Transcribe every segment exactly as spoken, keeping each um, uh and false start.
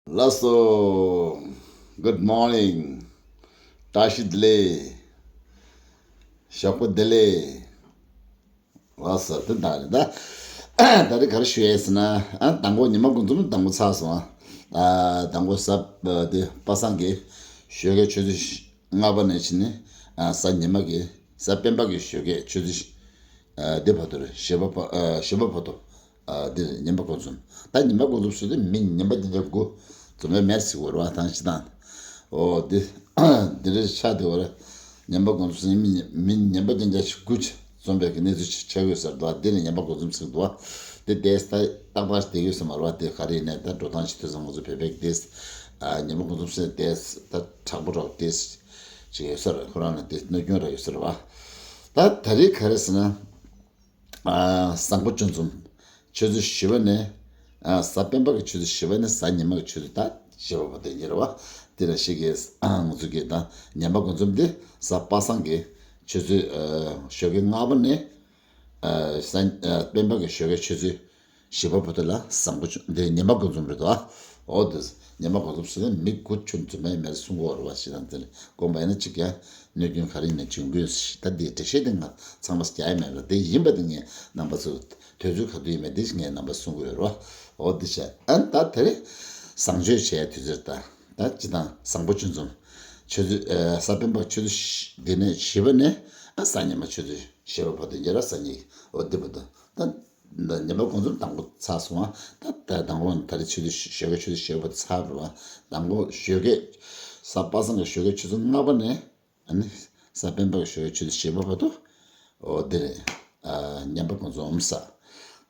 ལགས་སོ། Good morning། བཀྲ་ཤིས་བདེ་ལེགས། ཞོགས་པ་བདེ་ལེགས། ལགས་སོ། དེ་འདྲ་རེད་ད། ད་རེས་ག་རེ་ཞུ་ཡས་ཟེར་ན། ཨ་དང་པོ་ཉི་མ་དགུ་འཛོམས་དང་པོ་ཚར་སོང་ཨ། ཨ་དང་པོ་གཟའ་དེ་པ་སངས་ཀྱི་ཞོགས་ཀའི་ཆུ་ཚོད་ལྔ་པ་ནས་བྱས་ནས་ཨ་གཟའ་ཉི་མ་གི་གཟའ་སྤེན་པ་གི་ཞོགས་ཀའི་ཆུ་ཚོད་ཨ་དེ་བར་དུ་རེད། བཞི་པ་བར་ཨ་བཞི་པ་བར་དུ། ཨ་འདིར་ཉི་མ་དགུ་འཛོམས། ད་ཉི་མ་དགུ་འཛོམས་ཟེར་དུས་མི་ཉི་མ་བདུན་ཅུ་དགུ་འཛོམས་པའི་མེད་ཟེར་བ་རེད་བ། ཐང་ཆི་དང་། ཨོ་འདི་འདི་རེད་ཆ་དེ་བ་རེད། ཉི་མ་དགུ་འཛོམས་ཟེར་མི་མི་ཉི་མ་བདུན་ཅུ་དགུ་འཛོམས་པའི་གི་གནས་ཚུལ་ཆགས་ཡོད་ཟེར་འདུག་ཨ་འདི་ནི་ཉི་མ་དགུ་འཛོམས་ཟེར་འདུག་ཨ། དེ་དེས་ད་རྟག་པར་བསྡད་ཡོད་ཟེར་མ་རེད་བ། དེ་ག་རེ་ཡིན་ནའི་ད་འགྲོ་སྟངས་ཅིག་དུས་ཙམ་ང་ཚོ་བོད་པའི་གི་དེས་ཨ་ཉི་མ་དགུ་འཛོམས་ཟེར་དེས་ད་དྲག་པོ་རོགས་དེས་ཅིག་ཡོད་ས་རེད། ཁོ་རང་ལ་དེ་གནོད་སྐྱོན་ར་ཡོད་ས་རེད་བ། ད་ད་རེས་ག་རེ་ཟེར་ན། ཨ་བཟང་པོ་བཅུ་འཛོམས། ཆུ་ཚོད་བཞི་པ་ནས། ཨ་གཟའ་སྤེན་པ་གི་ཆུ་ཚོད་བཞི་པ་ནས་གཟའ་ཉི་མ་གི་ཆུ་ཚོད་ད་བཞི་པ་བར་དུ་ཡིན་རེད་བ། དེ་ལ་ཞིག་གིས་ཨ་ང་ཚོ་གི་ད་ཉི་མ་དགུ་འཛོམས་དེ་གཟའ་པ་སངས་ཀྱི་ཆུ་ཚོད་ཨ་ཞོགས་ཀའི་ལྔ་པ་ནས་ཨ་གཟའ་ཨ་སྤེན་པ་གི་ཞོགས་ཀའི་ཆུ་ཚོད་བཞི་པ་བར་དུ་ལ་བཟང་པོ་བཅུ་འདི་ཉི་མ་དགུ་འཛོམས་རེད་དོ། འོ་དེ་ཉི་མ་དགུ་འཛོམས་ཟེར་ན་མི་དགུ་བཅུ་འཛོམས་པའི་མེར་གསུང་གི་ཡོད་རེད་བ། ཞེ་དྲག་དེ་ལ་དགོངས་པ་ཡིན་ན་གཅིག་ཀྱང་གནོད་སྐྱོན་ག་རེ་ཡིན་ན་འབྱུང་གི་ཡོད། ད་འདི་འགྲེལ་བཤད་དེ་ང་ཚང་མ་རྒྱག་ཡ་མེད་རེད། དེ་ཡིན་པ་དེ་ངས་རྣམ་པ་ཚོ་དུས་ཚོད་ག་དུས་ཡིན་མེད་དེ་ངས་རྣམ་པ་གསུང་གི་ཡོད་རེད་བ། འོ་དེ་བྱས་ཨ་ད་དེ་རེད། བཟང་སྤྱོད་བྱས་དུས་ཚོད་ད་ད་སྤྱི་དང་བཟང་པོ་བཅུ་འཛོམས་ཆུ་ཚོད་ཨ་གཟའ་སྤེན་པ་ཆུ་ཚོད་བཞི་འདི་ནས་བཞི་པ་ནས་ཨ་གཟའ་ཉི་མ་ཆུ་ཚོད་བཞི་པ་བར་དུ་ཡིན་ར། གཟའ་ཉི་འོ་འདི་བར་དུ་ད། ཉི་མ་དགུ་འཛོམས་དང་པོ་ཚར་སོང་བ། ད་ད་དང་པོ་ད་རེས་ཆུ་ཚོད་ཞོགས་ཀའི་ཆུ་ཚོད་བཞི་པ་ཚར་བ། དང་པོ་ཞོགས་ཀའི་གཟའ་པ་སངས་ཀྱི་ཞོགས་ཀའི་ཆུ་ཚོད་ལྔ་པ་ནས་ཨ་ནི་གཟའ་སྤེན་པ་གི་ཞོགས་ཀའི་ཆུ་ཚོད་བཞི་པ་བར་དུ། འོ་འདི་རེད། ཨ་ཉི་མ་དགུ་འཛོམས་ས།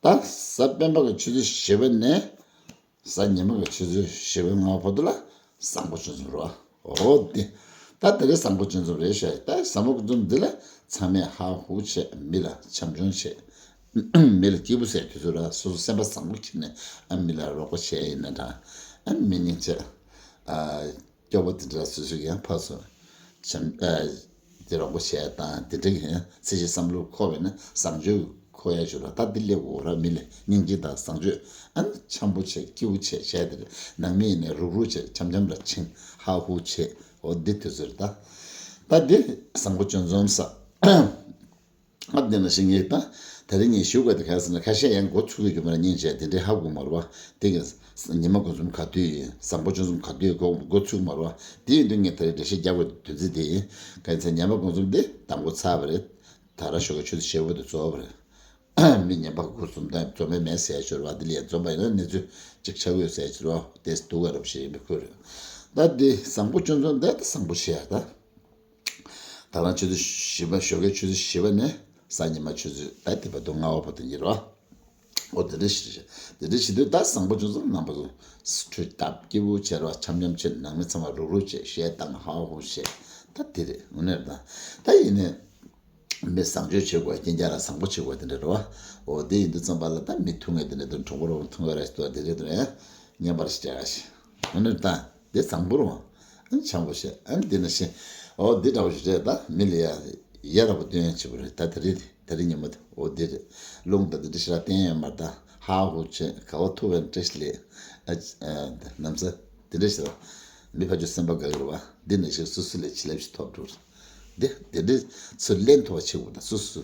ད་གཟའ་སྤེན་པ་གི་ཆུ་ཚོད་བཞི་པ་ནས་གཟའ་ཉི་མ་གི་ཆུ་ཚོད་བཞི་པའི་ལྔ་པ་བར་དུ་ལ་བཟང་པོ་བཅུ་འཛོམས་རེད་བ། འོ་དེ། ད་དེ་རིང་བཟང་པོ་བཅུ་འཛོམས་རེད་ཤག་ད་བཟང་པོ་བཅུ་འཛོམས་འདི་ལ་ཚང་མས་ཧ་ཧུ་བྱས། མི་ལ་བྱམས་སྐྱོང་བྱས། མི་ལ་སྐྱིད་པོ་ཟེར་དུས་ཚོད་ལ་སོ་སོ་སེམས་པ་བཟང་པོ་ཁྱེར་ནས་ཨ་མི་ལ་རོགས་པ་བྱས་ཡིན་ན་འདྲ། ཨ་མི་སྙིང་རྗེ། ཨ་སྐྱོ་པོ་དེ་འདྲ་སོ་སོ་ཡང་ཕར་ཚུར་བྱམས་ཨ་དེ་རོགས་པ་བྱས་དང་དེ་འདྲ་ཡང་ཚེ་གཅིག་བསམ་བློ་འཁོར་བས་ན་བཟང་སྤྱོད་འཁོར་ཡ་ཞུ་ར། ད་འདི་སླེབས་འོ་ར་མི་ལ་སྙིང་རྗེ་དང་བཟང་སྤྱོད་ཨ་ནི་འཆམ་པོ་བྱས་སྐྱིད་པོ་བྱས་བྱས་དེ་རེད། ནང་མི་ཡིན་ནའི་རུག་རུག་བྱས་འཆམ་འཆམ་ལ་ཕྱིན་ཧ་ཧུ་བྱས། འོ་འདི་དུས་ཚོད་རེད་ད། ད་འདི་བཟང་པོ་བཅུ་འཛོམས་ས། ཨ་འདི་ན་ཞིག་ངས་ད་ད་རིང་ངས་ཞུ་དགོས་དེ་ག་རེ་ཟེར་ན་ཁ་ཤས་ཡང་མགོ་ཚོས་ཀྱི་ཡོད་མ་རེད། སྙིང་རྗེ་དེ་འདྲའི་ཧ་གོ་མ་རེད་བ། དེ་ག་ཉི་མ་དགུ་འཛོམས་ག་དུས་ཡིན། བཟང་པོ་བཅུ་འཛོམས་ག་དུས་ཡིན་མགོ་མགོ་ཚོས་མ་རེད་བ། དེ་ཡིན་དུས་ངས་ད་རེས་འགྲེལ་བཤད་རྒྱག་དགོས་དོན་ཚན་དེ་ཡིན། ག་རེ་ཟེར་ན་ཉི་མ་དགུ་འཛོམས་དེ་དང་པོ་ཚར་བ་རེད། ད་ར་ཞོགས་ཀའི་ཆུ་ཚོད་བཞི་པ་དུ་རྫོགས་པ་རེད། མི་ཉན་པ་དགུ་འཛོམས་དང་འཛོམས་པའི་མེད་ཟེར་ཡ་ཅིག་ཡོད་རེད་བ། དེ་ལས་འཛོམས་པ་ཡིན་ན་གནས་ཚུལ་ཅིག་ཆགས་ཡོད་ཟེར་ཡ་ཅིག་ཡོད་རེད་བ། དེ་སྡུག་ག་རབས་ཤིག་ཡིན་པའི་ཁུལ་རེད། ད་འདི་བཟང་པོ་བཅུ་འཛོམས་འདི་ད་བཟང་པོ་བྱེད་ཡ་ད། ད་རང་ཆུ་ཚོད་བཞི་པ་ཞོགས་ཀའི་ཆུ་ཚོད་བཞི་པ་ནས་གཟའ་ཉི་མ་ཆུ་ཚོད་ད་དེ་བར་དུ་ལྔ་པ་བར་དུ་ཡིན་རེད་བ། འོ་དེ་འདྲ་ཞིག་རེད། དེ་འདྲ་བྱེད་དུས་ད་བཟང་པོ་བཅུ་འཛོམས་རྣམ་པ་ཚོ་ཁྲུས་བཏབ་སྐྱིད་པོ་བྱས་རོགས། འཆམ་འཆམ་བྱས། ནང་མི་ཚང་མ་རུག་རུག་བྱས་གཞས་བཏང་ཧ་ཧུ་བྱས། ད་དེ་རེད། དངོས་གནས་རེད་ད། ད་ཡིན་ནའི་མི་བཟང་སྤྱོད་བྱེད་དགོས། རྐྱང་རྐྱང་ར་བཟང་པོ་བྱེད་དགོས་དེ་འདྲ་རེད་བ། འོ་དེ་ཡིན་དུས་ཙམ་པ་ལ་ད་མི་ཐུག་ངེས་དེ་འདྲ་དུ་གྲོགས་པོ་རོགས་ཐུག་ངེས་ར་ཞིག་འདུག་དེ་རེད་དུ་རེད། བརྙན་པར་ཞིག་རྒྱག་ཡ་ཞིག་དངོས་གནས་རེད་ད། དེ་བཟང་པོ་རེད་བ། ཨ་ནི་བྱང་པོ་བྱས། ཨ་ནི་དེ་ན་ཤི། འོ་འདི་འདྲ་བོ་ཞིག་རེད་ད། མི་ལ་ཡ་ཡ་ར་བ་སྟོན་ཡ་བྱེད་པོ་རེད་ད། དེ་རིང་དེ་རིང་ཉིན་མོ་དེ་འོ་འདི་རེད། རླུང་དང་དེ་འདྲ་ཞིག་ར་བསྟན་ཡོད་མ་རེད་ད། ཧ་ཧུ་བྱས་ག་བ་ཐུག་བས་བཀྲ་ཤིས་ལེགས། ཨ་ཨ་ནམ་ས་དེ་འདྲ་ཞིག་ར། མི་ཕ་ཆོས་སེམས་པ་དགའ་གི་རེད་བ། འདི་ན་ཤི་སུ་སུ་ལས་བྱིན་རླབས་ཤིག་ཐོབ་འགྲོ་རེད། འདི་དེ་འདྲ་ཚུར་ལེན་ཐུབ་པ་བྱེད་དགོས་ད། སུ་སུ་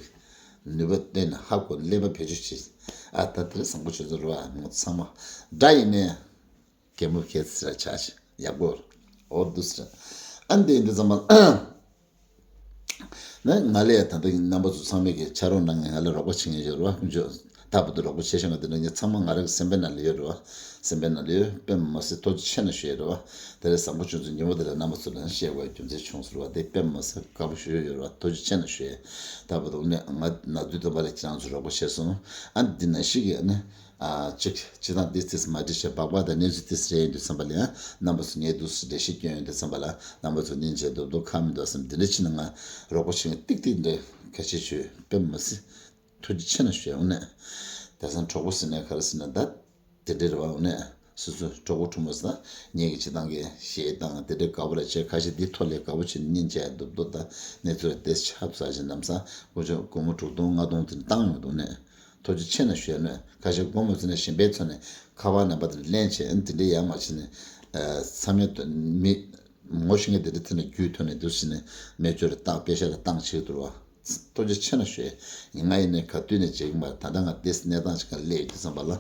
ནུས་པ་བཏོན་ནས་ཧ་གོ་ནས་ལེན་པ་བེད་སྤྱོད་བྱེད། ཨ་ད་དེ་རིང་བཟང་པོ་བྱོས་ཚོ་རེད་བ། ང་ཚང་མ་དགྲ་ཡིན་ནས། གད་མོ་ཁེལ་ཟེར་ཆ་ཞིག་ཡག་པོ་རེད། འོ་འདུག་ཟེར། ཨ་འདི་འདི་ཚང་མ་ན་ང་ལས་ད་ལྟ་རྣམ་པ་ཚོ་ཚང་མས་ཀྱི་ཕྱག་རོགས་གནང་ངས་ང་ལ་རོགས་པ་བྱེད་མཁན་ཡོད་རེད་བ། ཁོང་ཚོས་ད་བར་དུ་རོགས་པ་བྱེད་བཞིན་པ་འདི་འདྲ་ངས་ཚང་མ་ང་རང་གི་སེམས་པའི་ནང་ལ་ཡོད་རེད་བ། སེམས་པའི་ནང་ལ་ཡོད། དཔེ་མ་སྲིད་ཐུགས་རྗེ་ཆེ་ན་ཞུ་ཡས་རེད་བ། དེ་རིང་བཟང་པོ་བྱུང་ཚུལ་ཉིན་མོ་དེ་ལ་རྣམ་པ་ཚོ་ལ་བཤད་དགོས་རྒྱུ་མཚན་བྱུང་ཟེར་བ་དེ་དཔེ་མ་སྲིད་དགའ་པོ་ཞུ་ཡས་ཡོད་རེད་བ། ཐུགས་རྗེ་ཆེ་ན་ཞུ་ཡས། ད་བར་དུ་ནས་ང་ན་དུས་སྟོན་པ་ལ་ཁྱེད་རང་ཚོ་རོགས་པ་བྱས་སོང་། ཨ་འདི་ན་ཤི་གི་ཨ་ནི། ཨ་གཅིག་སྤྱི་བཏང་ཏིས་ཏིས་མ་འགྲིག་བྱས་སྦག་སྦག་དང་གནས་ཚུལ་ཏིས་རེ་ཡིན་དུས་ཙམ་པ་ལ་ཡང་རྣམ་པ་ཚོ་ངས་འདུག་སེ་འགྲེལ་བཤད་སྐྱོན་ཡོང་དུས་ཙམ་པ་ལ་རྣམ་པ་ཚོ་སྙིང་རྗེ་རྡོབ་རྡོབ་ཁག་མི་འདུག་བསམ། འདི་འདྲ་ཕྱིན་ན་ང་རོགས་པ་བྱེད་མཁན་ཏིག་ཏིག་འདྲ་ཁ་ཤས་བྱོས། དཔེ་མ་སྲིད་ཐུགས་རྗེ་ཆེ་ན་ཞུ་ཡ། འོ་ནས་དེང་སང་གྲོགས་པོ་ཟེར་ནས་ག་རེ་ཟེར་ན་ད་དེ་འདྲ་རེད་བ། འོ་ནས་སོ་སོ་གྲོགས་པོ་གྲོགས་མོ་ཟེར་ན་ངེད་ཀྱི་སྤྱི་བཏང་གི་གཞས་བཏང་དེ་འདྲ་དགའ་པོ་ལ་བྱས། ཁ་ཤས་འདི་ཐོག་ལས་དགའ་པོ་བྱས་ནས་སྙིང་རྗེ་རྡོབ་རྡོབ་དང་གནས་ཚུལ་ལ་དེ་ཆབ་ས་ཞིག་ལམ་སང་སྒོར་མོ་དྲུག་སྟོང་ལྔ་སྟོང་དེ་འདྲ་བཏང་ཡོང་འདུག་ནས། ཐུགས་རྗེ་ཆེ་ན་ཞུ་ཡ་ནོད། ཁ་ཤས་དགོངས་མོ་བརྩི་ནས་གཞན་པའི་ཚོ་ནས་ཁ་པར་ནང་པ་དེ་ལེན་བྱས། ཨ་ནི་དེ་འདྲའི་ཡར་མར་བྱས་ནས་ ཚང་མས་མི་ངོ་ཤེས་མཁན་དེ་འདྲ་དེ་ནས་རྒྱུད་ཐོན་ནས་འདུག་ཟེར་ནས་རྣལ་འབྱོར་བཏང་དཔེ་ཆ་རེ་བཏང་བྱེད་འདུག་བ། ཐུགས་རྗེ་ཆེ་ན་ཞུ་ཡས། ང་ཡིན་ནས་ག་དུས་ནས་བྱེད་ཀྱི་མ་རེད། ད་ལྟ་ང་དེ་གནས་སྟངས་ཅིག་ག་སླེབས་ཡོད་དུས་ཙམ་པ་ལ་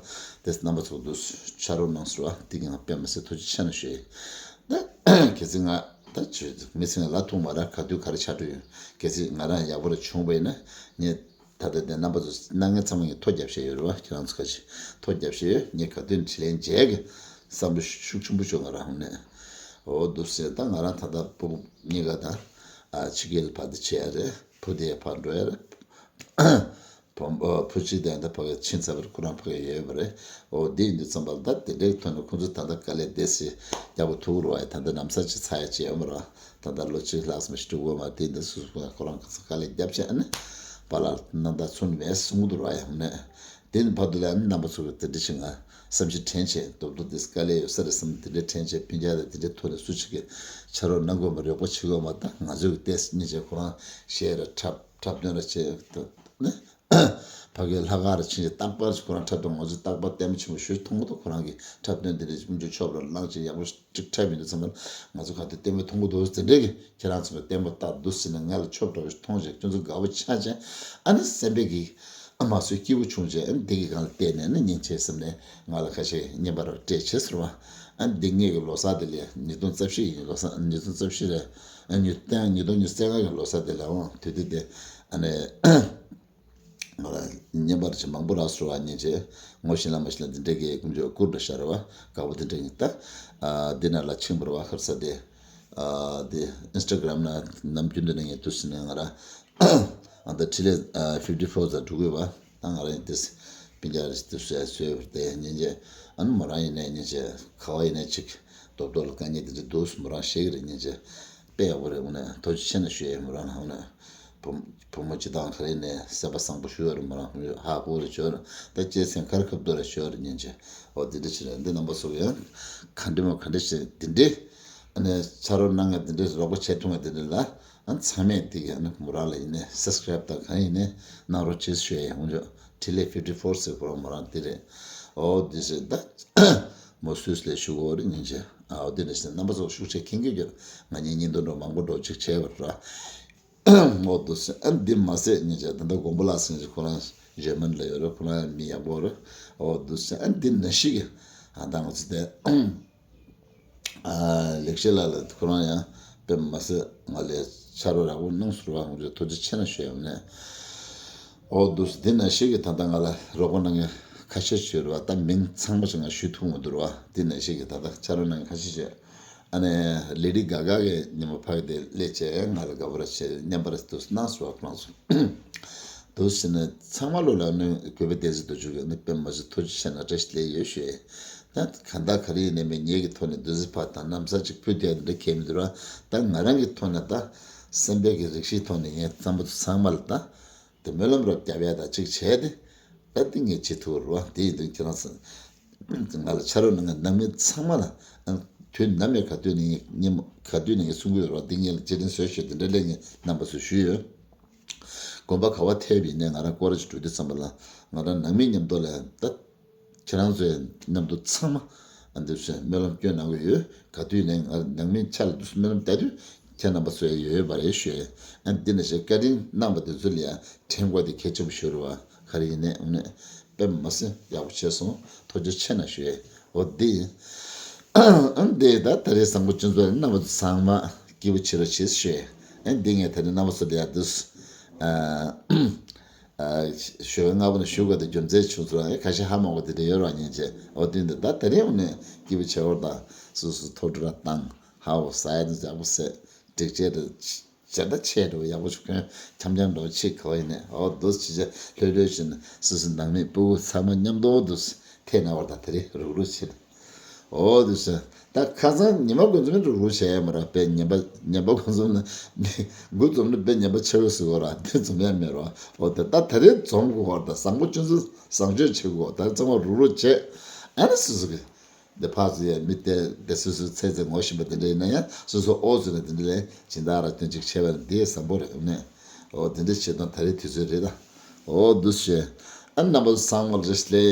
དེ་རྣམ་པ་ཚོ་འདུག་ཕྱག་རོགས་གནང་ཟེར་བ་དེ་གི་ང་དཔེ་མ་སྲིད་ཐུགས་རྗེ་ཆེ་ན་ཞུ་ཡས། ད་གལ་སྲིད་ང་ད་ཆོས་མི་ཚེ་ང་ལ་ཐུག་མ་རེད། ག་དུས་ག་རེ་ཆགས་འགྲོ་ཡོད། གལ་སྲིད་ང་རང་ཡག་པོ་རེ་བྱུང་བ་ཡིན་ན་ངས། ད་ལྟ་དེ་རྣམ་པ་ཚོ་སྣང་ངན་ཚང་མ་ངས་ཐོ་རྒྱབ་བཞག་ཡོད་རེད་བ། ཁྱེད་རང་ཚོ་ཁ་ཅིག་ཐོ་རྒྱབ་བཞག་ཡོད། ངས་ག་དུས་དྲིན་ལན་འཇལ་གི་བསམ་བློ་ཤུགས་ཆེན་པོ་བྱུང་ང་རང་ནས། འོ་འདུག་ཟེར། ད་ང་རང་ད་ལྟ་སྤུ་གུ་གཉིས་ཀ་ད་ཕྱི་རྒྱལ་ལ་ཕར་དུ་ཆས་ཡ་རེད། བུ་དེ་ཕར་འགྲོ་ཡ་རེད། བུ་བུ་གཅིག་དེ་ད་ཕ་གི་ཕྱིན་ཚར་བར་ཁོ་རང་ཕ་གི་ཡོད་པ་རེད། འོ་དེ་ཡིན་དུས་ཙམ་པ་ལ་ད་དེ་འདྲའི་ཐོག་ནས་ཁོང་ཚོ་ད་ལྟ་དཀའ་ལས་བདེ་སི་ཡག་པོ་ཐུག་རུ་བ་ཡ། ད་ལྟ་ནམ་ས་ཅིག་ཚ་ཡ་ཅི་ཡོད་མ་རེད། ད་ལྟ་ལོ་གཅིག་ལྷག་ཙམ་ཞིག་འགྲོ་གི་ཡོད་མ་རེད། དེ་འདི་སུ་སུ་ཁོ་རང་ཁ་ཚ་དཀའ་ལས་བརྒྱབ་བྱས་ཨ་ནི་པཱ་ལགས་རྣམ་ཐར་ཚུར་མེད་གསུང་གི་འདུག་ར་ཡང་ནས། དེ་ནི་བར་དུ་ལ་ཨ་ནི་རྣམ་པ་ཚོ་གི་དེ་འདྲ་ཞིག་ང་བསམ་ཤེས་དྲན་བྱས། རྡོབ་རྡོབ་དེ་དཀའ་ལས་ཡོད་ས་རེད་བསམ། དེ་འདྲ་དྲན་བྱས་སྤུན་ཀྱག་དང་དེ་འདྲའི་ཐོག་ནས་སུ་གཅིག་གིས་ཕྱག་རོགས་གནང་དགོས་མ་རེད་པ། བྱེད་དགོས་མ། ད་ང་ཚོས་གི་ལྟས་སྙིང་རྗེ་ཁོ་རང་གཞས་ར་འཁྲབ་འཁྲབ་སྟོན་ར་བྱས་ནི། ཕ་གིའི་ལྷ་ཁང་ར་ཕྱིན་ཅིག་རྟག་པར་ཁོ་རང་འཁྲབ་སྟོན། ང་ཚོས་རྟག་པར་ལྟད་མོ་ཆེན་པོ་ཞུ་མཐོང་གི་འདུག་ཁོ་རང་གིས་འཁྲབ་སྟོན་དེ་འདྲ་ཅིག་ཕུན་ཚོགས་ཆོབ་ར་བླངས་ཅིག་ཡག་པོ་ཅིག་འཁྲབ་ཡོང་དུས་ཙམ་པ་ང་ཚོ་ག་དུས་ལྟད་མོ་མཐོང་གི་འདུག་དེ་འདྲས་ཀྱི་ཁྱེད་རང་ཚོ་ལ་ལྟད་མོ་ལྟ་འདུག་ཟེར་ནས་ང་ལ་ཆོབ་འདྲ་བོ་ཞིག་མཐོང་བྱས་ཁྱོད་ཚོ་དགའ་བོ་ཆགས་བྱས། ཨ་ནི་སེམས་པའི་གི་ཨ་མ་སོའི་སྐྱིད་པོ་བྱུང་བྱས། ཨ་ནི་འདི་གི་སྒང་ལ་བལྟས་ནས་ཨ་ནི་སྙིང་རྗེ་བསམ་ནས་ང་ལ་ཁ་ཤས་བརྙན་པར་སྤྲད་བྱས་ཟེར་བ། ཨ་ནི་འདི་ངེད་ཀྱི་ལོ་གསར་དེ་ལས་ཉིས་སྟོང་རྩ་བཞི་ཡི་ལོ་གསར། ཉིས་སྟོང་རྩ་བཞི་རེད། ཨ་ཉིས་སྟོང་ཉིས་སྟོང་ཉི་ཤུ་རྩ་ལྔ་གི་ལོ་གསར་དེ་ལ་འོང་དུས་དེ་དེ་ཨ་ནི། ང་ལ་བརྙན་པར་ཅིག་མང་པོ་རག་སོང་བ། སྙིང་རྗེ། ངོ་ཤེས་ལ་མ་ཤེས་ལ་འདི་འདྲའི་གི་ཀུན་སྤྱོད་བཀུར་འདྲ་ཤར་བ་དགའ་པོ་དེ་འདྲ་ཡིན། ད་འདི་ན་ལ་ཕྱིན་པར་བ་ཁར་ས་དེ་འདི་ཨིན་སི་ཊ་གྷ་རམ་ན་ནམ་རྒྱུན་དུ་ནས་ངས་དུས་སུ་ནས་ང་ར་ཨ་ད་ཁྲི་ལས་ཕིབ་ཊི་ཕོར་ཙམ་འགྲོ་དགོས་བ། ད་ང་ར་ཡིན་དུས་སྤུན་ཀྱག་རེ་དུས་སུ་བཟོས་བར་དེ་སྙིང་རྗེ། ཨ་ནི་མོ་རང་ཡིན་ནས་སྙིང་རྗེ། ག་བ་ཡིན་ནས་ཅིག་རྡོབ་རྡོབ་ལ་དཀའ་ངལ་དེ་འདྲ་འདུག་མོ་རང་ཤེས་ཀྱི་རེད། སྙིང་རྗེ། དཔེ་ཡག་པོ་རེད། འོ་ན་ཐུགས་རྗེ་ཆེ་ན་ཞུ་ཡས། མོ་རང་ལ་འོ་ན་བུ་བུ་མོ་སྤྱི་བཏང་ག་རེ་ནས་སེམས་པ་བཟང་པོ་ཞུ་ཡོད་རེད། མོ་རང་ཧ་གོ་རེད་ཞུ་ཡོད་རེད། ད་སྐྱེས་ཚན་གར་ཁབ་ཏུ་རེད་ཞུ་ཡོད་རེད། སྙིང་རྗེ། འོ་འདི་འདྲ་ཞིག་རེད། འདི་རྣམ་པ་ཚོ་ཡང་ག་འདྲི་མོ་ག་འདྲི་ཞིག་འདི་འདྲི་ཨ་ནི་ཕྱག་རོགས་གནང་ངས་འདི་འདྲི་རོགས་པ་བྱེད་ཐུབ་ངས་འདི་འདྲི་ལ་ཨ་ཚང་མས་འདི་ག་ཨ་ནི་མོ་རང་ལ་ཡིན་ནས་སབ་སི་ཀ་རེབ་དང་གང་ཡིན་ནས་གནང་རོགས་བྱེད་ཞུ་ཡས། འོ་འཇོ་ཁྲི་ལས་ཕིབ་ཊི་ཕོར་ཟེར་ཁོ་རང་མོ་རང་འདི་རེད། འོ་འདི་ཞིག་ད་མོ་སུས་ལས་ཞུ་གོ་རེད། སྙིང་རྗེ། ཨའོ་དེ་འདྲ་ཞིག་རྣམ་པ་ཚོ་ཤུགས་ཆེ་མཁྱེན་གྱི་ཡོད། ང་གཉིས་གཉིས་འདོན་འགྲོ་མང་པོ་འགྲོ་ཅིག་བྱས་པ་ར། འོ་དུ་སེ་ཨ་འདི་མ་ཟད་ཉིན་ཅག་ད་ལྟ་དགོན་པ་ལ་སེང་ཅིག་ཁོ་རང་ཇར་མན་ལ་ཡོད་རེད། ཁོ་རང་མི་ཡག་པོ་རེད། འོ་དུ་སེ་ཨ་འདི་ནང་བཞིན་གྱི་ཨ་ད་ང་ཚོ་དེ་ཨ་ལེགས་བཤད་ལགས་ལ་ཁོ་རང་ཡང་དཔེ་མ་ཟད་ང་ལས་ཕྱག་རོགས་ཡག་པོ་གནང་ཟེར་བ། ང་ཚོ་ཐུགས་རྗེ་ཆེ་ན་ཞུ་ཡ་ཡོད་ནས། འོ་འདུག་སེ་འདི་ནང་བཞིན་གྱི་ད་ལྟ་ང་ལ་རོགས་པ་གནང་མཁན་ཁ་ཤས་ཤིག་ཡོད་རེད་བ། ད་མིང་ཚང་མ་ཞིག་ང་ཞུ་ཐུབ་མི་འདུག་རེད་བ། འདི་ནང་བཞིན་གྱི་ད་ལྟ་ཕྱག་རོགས་གནང་མཁན་ཁ་ཤས་ཤིག་ཨ་ནི་ལེ་ཌི་ག་ག་གི་ཉི་མ་ཕ་གི་དེ་སླེབས་བྱས་ང་ལ་དགའ་པོ་ར་བྱས་བརྙན་པར་འདུག་སེ་གནང་སོང་བ། ཁོ་རང་ཚོ་འདུག་སེ་ནས་ཚང་མ་ལོ་ལ་ནི་གུས་པ་བསྟན་འཛིན་རྡོ་རྗེ་གིས་ནི་དཔེ་མ་སྲིད་ཐུགས་རྗེ་ཆེ་ན་བཀྲ་ཤིས་བདེ་ལེགས་ཞུ་ཡས། ད་གང་ལྟར་ག་རེ་ཡིན་ནའི་མེད་ངེད་ཀྱི་ཐོག་ནས་འདུ་འཛི་ཕར་དང་གནམ་ས་གཅིག་ཕུད་དེ་འདྲ་གལ་མི་འདུག་ར། ད་ང་རང་གི་ཐོག་ནས་ད་སེམས་པའི་གི་རིགས་ཤིག་ཐོག་ནས་ངས་ཚང་མ་ཚང་མ་ལ་ད་དེ་སྨོན་ལམ་རོབ་རྒྱབ་ཡ་ད་གཅིག་བྱས་ཏེ་ད་འདི་ངས་བྱེད་ཐུབ་རུ་བ། དེ་ཡིན་དུས་ཁྱེད་རང་ཚོ་ང་ལ་ཕྱག་རོགས་གནང་མཁན་ནང་མི་ཚང་མ་ལ་དུས་ནམ་ཡང་ག་དུས་ནས་ངས་ག་དུས་ནས་ངས་གསུང་གི་ཡོད་རེད་བ། འདི་ངས་ལ་རྗེས་དྲན་གསོལ་ཞུས་དེ་འདྲ་ལས་ངས་རྣམ་པ་ཚོ་ཞུས་ཡོད། དགོན་པ་ག་བ་ཐེབས་ཡིན་ནའི་ང་རང་སྐོར་ར་ཅིག་འགྲོ་དུས་ཙམ་པ་ལ་ང་རང་ནང་མི་མཉམ་དུ་ལ་ད་ཁྱེད་རང་ཚོའི་མཉམ་དུ་ཚང་མ་ཨ་འདི་ཚོས་སྨོན་ལམ་སྐྱོན་གནང་གི་ཡོད། ག་དུས་ནས་ང་ནང་མི་ཆ་ལ་འདུག་སྨོན་ལམ་ལྟ་དུས་ཁྱེད་རྣམ་པ་ཚོ་ཡང་ཡོད་ཡོད་པ་རེད་ཞུས། ཨ་འདི་ནས་ཞེས་བཀའ་དྲིན་གནང་པ་དེ་ཚོ་ལ་ཡང་དྲན་དགོས་དེ་གལ་ཆེན་པོ་ཞིག་རེད་བ། ག་རེ་ཡིན་ནའི་འོ་ནས་དཔེ་མ་སྲིད་ཡག་པོ་བྱས་སོང་། ཐུགས་རྗེ་ཆེ་ན་ཞུ་ཡས། འོ་འདི་ཡིན། ཨ་འདི་ད་ད་རེས་བཟང་པོ་སྤྱི་ཚོགས་རྣམ་པ་ཚོ་ཚང་མ་སྐྱིད་པོ་བྱེད་རོགས་བྱེད་ཞུ་ཡས། ཨ་འདི་ངས་ད་རེས་རྣམ་པ་ཚོ་ལ་ཡང་འདུག་སེ་ཨ། ཞོགས་པ་སྔ་པོ་ནས་ཞུ་དགོས་དེ་རྒྱུ་མཚན་བྱུང་སོང་། ཁ་ཤས་ཧ་མ་གོ་དེ་འདྲ་ཡོད་རེད་བ། སྙིང་རྗེ། འོ་དེ་འདི་ད་དེ་རིང་འོ་ནས་སྐྱིད་པོ་བྱེད་དགོས་དང་སོ་སོ་ཐོ་འགྲོ་ར་བཏང་། ཧ་འོ་ཟ་ཡ་དེ་ཡག་པོ་བཟས། སྒྲིག་ཆས་དེ་ཇ་ད་ཆས་འགྲོ་ཡག་པོ་ཞིག་གོན། འཆམ་འཆམ་འགྲོ་ཆེད་ག་བ་ཡིན་ནས། འོ་འདུག་སེ་ཅི་ཅི་ལྷོད་ལྷོད་བྱས་ནས་སོ་སོ་ནང་མི་སྤུ་གུ་ཚང་མ་མཉམ་དུ་འདུག་སེ་ཐད་ན་བར་དང་དེ་རིང་རུག་རུག་བྱེད། འོ་དེ་ཚོ་ད་ཁ་སང་ཉི་མ་འགོ་འཛོམས་ནས་རུག་རུག་བྱས་ཡ་མ་རེད། དཔེ་ཉན་པ་ཉན་པ་འགོ་འཛོམས་ན་འགོ་འཛོམས་ན་དཔེ་ཉན་པ་ཆེ་བོ་ཟེར་བ་ར་དེ་འཛོམས་ཡ་མེད་རོ། འོ་དེ་ད་ད་རེས་འཛོམས་དགོས་བ་ར་ད་བཟང་པོ་ཅུང་ཟད་བཟང་སྤྱོད་བྱེད་དགོས་བ། ད་རེས་ཚང་མ་རུག་རུག་བྱས་ཨ་ནི་སོ་སོ་གི་དེ་ཕར་ཚུར་ཡ་མི་དེ་དེ་སོ་སོའི་ཚེ་ཚེ་ངོ་ཤེས་པ་དེ་འདྲ་ཡིན་ན་ཡང་སོ་སོ་ཨོ་ཟེར་ན་དེ་འདྲ་ལས་སྦྱིན་བདག་ར་སྟོན་ཅིག་བྱས་པ་ན་དེ་བཟང་པོ་རེད། འོ་ནས་འོ་དེ་འདྲ་བྱེད་སྟངས་ད་རེས་དུས་ཚོད་རེད་ད། འོ་འདུག་སེ་བྱས། ཨ་རྣམ་པ་ཚོ་ཚང་མ་ལ་བཀྲ་ཤིས་བདེ་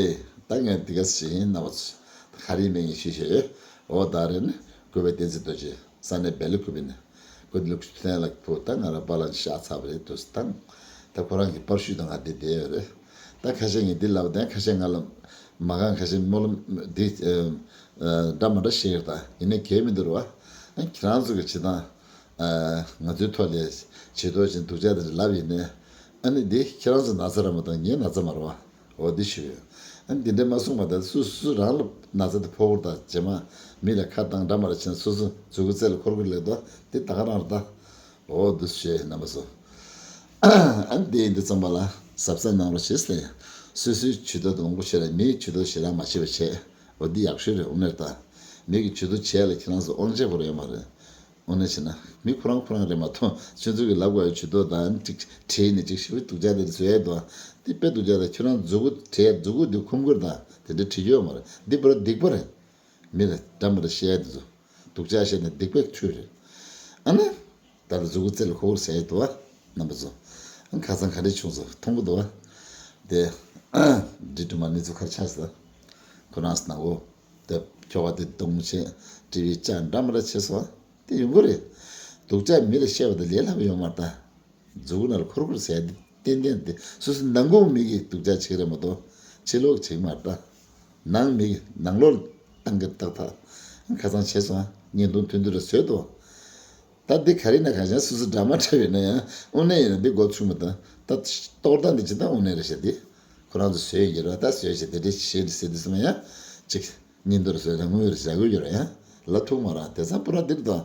ལེགས། ད་ངས་འདི་ག་ཟེར་ཡིན་རྣམ་པ་ཚོ་ག་རེ་མིང་ཡིན་ཤེས་ཤེས་ཡོད། འོ་ད་རེད་ནི་སྐུ་བལ་བསྟན་འཛིན་རྡོ་རྗེ་ས་གནས་སྦེལ་ཀོབ་ནས་སྐུ་ལུགས་ཐན་ལ་ཕུ་ད་ང་རང་པཱ་ལགས་ཤག་ཚར་བ་རེད་འདུག་ད། ད་ཁོ་རང་གི་པར་ཤུས་དང་ང་འདི་བསྡད་ཡོད་རེད། ད་ཁ་ཤས་ངས་འདི་ལབ་དང་ཁ་ཤས་ང་ལ་མ་གང་ཁ་ཤས་སྨོན་ལམ་འདི་འདྲ་མ་འདྲ་བཤད་ཡོད། ད་ཡིན་ནའི་གལ་མི་འདུག་ར་བ། ཁྱེད་རང་ཚོ་གི་བྱེད་སྟངས་ང་ཚོའི་ཐོག་ལས་བྱེད་ཐོག་ཅིག་སྡུག་ཅག་དེ་འདྲ་ལབ་ཡིན་ནའི་ཨ་ནི་འདི་ཁྱེད་རང་ཚོ་ན་ཚ་ར་མ་གཏོགས་ངའི་ན་ཚ་མ་རེད་བ། འོ་འདི་ཞུ་ཡོད། ཨ་ནི་འདི་འདྲ་མ་གསུངས་པ་ད་སུ་སུ་རང་ལ་ན་ཚ་དེ་ཕོག་པར་ད་རྗེས་མ་མི་ལ་ཁ་བཏང་འདྲ་མ་རེད་བྱས་ན་སོ་སོ་མཛུ་གུ་རྩེ་ལ་འཁོར་གི་ལེགས་དོ་འདི་ད་ག་རང་རེད་ད། འོ་འདི་ཞུ་ཡོད་རྣམ་པ་ཚོ། ཨ་ནི་འདི་ཡིན་དུས་ཙམ་པ་ལ་གཟབ་གཟབ་གནང་རོགས་བྱེད་ཟེར། སོ་སོའི་ཇུས་གཏོགས་དང་ལོངས་སྤྱོད་ར་མིའི་ཇུས་གཏོགས་ཞེ་དྲག་མ་བྱེད་པ་བྱས། འོ་འདི་ཡག་ཤོས་རེད་དངོས་གནས་ད། མི་གི་ཇུས་གཏོགས་བྱས་ལ་ཁྱེད་རང་ཚོ་དབང་ཆ་ཁོ་རང་ཡོད་མ་རེད། དངོས་གནས་བྱས་ན་མི་ཁོ་རང་ཁོ་རང་རེད་མ་གཏོགས་ཁྱོད་ཚོ་གི་ལབ་དགོས་ཡ་ཇུས་གཏོགས་དང་ཅིག་བྲིས་ནས་ཅིག་ཞིབ་སྡུག་ཅག་དེ་བཟོས་ཡ་འདུག་ཨ། འདི་དཔེ་སྡུག་ཅག་དང་ཁྱོད་རང་མཛུ་གུ་བྲིས་མཛུ་གུ་འདི་ཁུམ་ཁུར་དང་དེ་འདྲ་བྲིས་རྒྱུ་ཡོད་མ་རེད། འདི་པུ་ར་སྡིག་པ་རེད། མི་ལ་འདྲ་མ་འདྲ་བཤད་ཡ་དེ་ཚོ་སྡུག་ཅག་བཤད་ནས་སྡིག་པའི་ཁྲུས་རེད། ཨ་ནི། ད་ལྟ་མཛུ་གུ་རྩེ་ལ་ཁུར་ཁུར་ཟེར་ཡ་འདུག་ཨ། རྣམ་པ་ཚོ། ཨ་ཁ་སང་ག་འདྲས་བྱུང་སོང་མཐོང་གི་འདུག་ཨ། དེ། འདྲི་དུ་མ་ནི་ཚོ་ཁར་ཆགས་སོང་། ཁོ་རང་སྣང་གོ། དེ་ཁྱོ་ག་དེ་གདོང་ཆེ། ཀྲི་བི་ལྕགས་འདྲ་མ་འདྲ་བྱས་སོང་། དེ་ཡོང་གི་རེད། སྡུག་ཅག་མི་ལ་བཤད་པ་དེ་ལས་སླ་པོ་ཡོད་མ་རེད་ད། མཛུ་གུ་ནང་ལ་ཁུར་ཁུར་ཟེར་ཡ་དེ་ཏན་ཏན་དེ་སོ་སོ་ནང་ཁུག་མི་གིས་སྡུག་ཅག་བྱེད་ཀྱི་རེད་མ་གཏོགས་ཕྱི་ལོགས་བྱེད་ཀྱི་མ་རེད་ད། ནང་མི་གིས་ནང་ལོགས་བཏང་གི་ཏག་ཏག་ཁ་སང་བྱས་སོང་ཨ། བརྙན་ཐུང་ཐུང་ཐུང་རེ་བཟོས་འདུག་ད་འདི་ག་རེ་ན་གང་ཤར་སོ་སོ་འདྲ་མ་འདྲ་བས་ན་ཡང་དངོས་གནས་ཡིན་ན་འདི་མགོ་ཚུགས་མི་དང་ད་གཏོར་སྟངས་འདི་ཇི་ལྟར་དངོས་གནས་རེད་ཤག་འདི་ཁོ་རང་ཚོ་བཟོས་ཡོད་ར་ད་བཟོས་ཤག་དེ་འདྲ་བྱེད་ཟེར་དུས་ཙམ་ཡང་ཅིག་བརྙན་ཐུང་ཟེར་ན་དངུལ་རེ་བཞག་གི་ཡོད་ར་ཡང་ལ་ཐུག་མ་ར་དེ་ཚང་པུ་ར་འདིར་དང་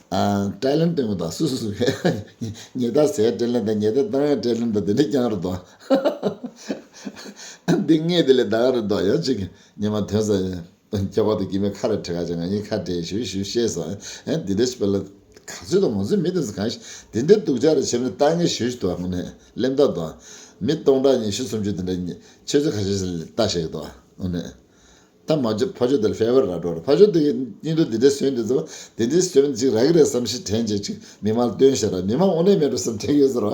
ཨ་ཀྲའི་ལན་སྟོན་གི་དང་སུ་སུ་སུ་ཉེ་ད་ཟས་ཀྲའི་ལན་དང་ཉེ་ད་བཏང་ཡ་ཀྲའི་ལན་དང་དེ་འདྲ་རྐྱང་རེད་དང་འདི་ངས་དེ་ལས་ད་ག་རེད་དང་ཡང་ཅིག་ཉི་མ་དོན་ས་ཡིན། ཁྱོ་ག་དང་སྐྱེ་དམན་ཁ་རེ་བྲལ་ཁ་ཅིག་ང་གཉིས་ཁ་བྲལ་ཞུ་ཞུ་ཤེས་སོང་ཨེ་འདི་འདྲ་ཞིག་པ་ལ་ག་ཚོད་དང་ང་ཚོའི་མི་དེ་ཚོ་གང་ཞིག་དེ་འདྲའི་སྡུག་ཅག་རེ་བྱེད་ན་ལྟ་ངན་ཞུ་ཞུ་དུ་ཨ་ནས་གླེན་རྟགས་དང་མི་སྟོང་ཕྲག་ཉི་ཤུ་སུམ་ཅུ་དེ་འདྲ་ཁྱེད་ཚོ་ཁ་ཤས་ཤིག་ལ་ལྟ་ཤེས་ཀྱི་འདུག་ཨ་ནས་ད་མ་ཅོ་ཕ་ཅོ་དེ་ལ་ཕེ་ཝར་ར་འགྲོ་ར་ཕ་ཅོ་དེ་གི་སྙིང་སྟོབས་དེ་འདྲའི་བཟོས་འདི་ཚོ་དེ་འདྲའི་བཟོས་ནས་ཅིག་རག་གི་རེད་བསམ་ཤེས་དྲན་བྱས་ཅིག་མི་མང་ལ་སྟོན་ཤེས་ར་མི་མང་དངོས་གནས་མེད་འགྲོ་བསམ་དྲན་གྱི་ཡོད་ཟེར་བ་